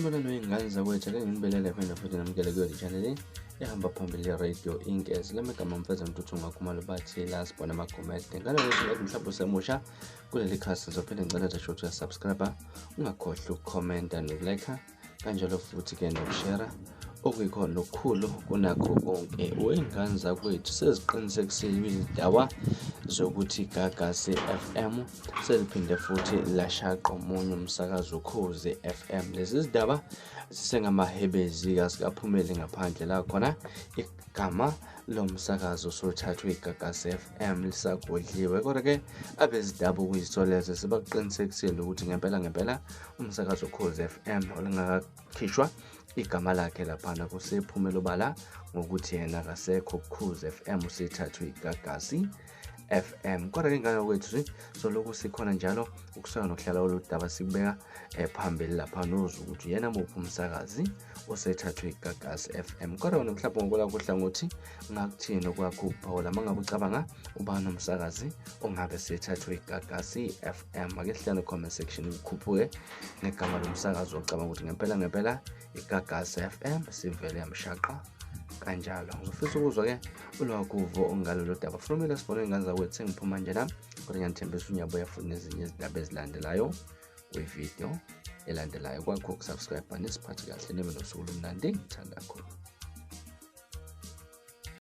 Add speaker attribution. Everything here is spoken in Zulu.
Speaker 1: Sanibonani wey'ngane zakwethu, ake nginibelele phinde futhi namukele kuyo le channel ehamba phambili Radio Inkezi. La magama mfeza Ntuthu Ngakhumalo bathi la sibona amagumede. Ngale ukuthi ngathi mhlawumbe usemusha kuleli khasi, ngizophinde ngicela nje ukuthi uyasubscribe, ungakhohlwa ukukhomenta nokulike, kanjalo futhi-ke nokushera okuyikhona okukhulu kunakho konke. Wey'ngane zakwethu, seziqinisekisile izindaba zokuthi Gagasi FM seliphinde futhi lashaqa omunye umsakazo Ukhozi FM. Lezi zindaba zisengamahebezi, azikaphumeli ngaphandle la khona igama lomsakazo sothathwe iGagasi FM lisagodliwe. Kodwa-ke abezindaba okuyisolezwe sebakuqinisekisile ukuthi ngempela ngempela umsakazo Ukhozi FM olungakakhishwa igama lakhe laphana kusephumela obala ngokuthi yena akasekho Ukhozi FM, usethathwe iGagasi FM. Kodwa ke ngane kwethu soloku sikhona njalo ukusuka nokuhlala oludaba sikubeka phambili lapha nozwa ukuthi yena muphi umsakazi osethathwe iGagasi FM. Kodwa wena mhlawumbe ngokwelakho uhlangothi ngakuthini okwakho ukuphawula uma ngabe ucabanga ubani umsakazi ongabe sethathwe iGagasi FM? Ake sihlale comment section ukhuphuke ngegama lomsakazi ocabanga ukuthi ngempela ngempela iGagasi FM sivele yamshaqa kanjalo. Ngifisa ukuzwa-ke ulwakho uvo ngalolu daba. Fulumile sibone ingane zakwethu, sengiphuma njena, kodwa ngiyanithembisa unyabuya futhi nezinye izindaba ezilandelayo kwividiyo elandelayo. Kwakho ukusubscribe, nisiphathe kahle, nibe nosuku olumnandi. Ngithanda kakhulu.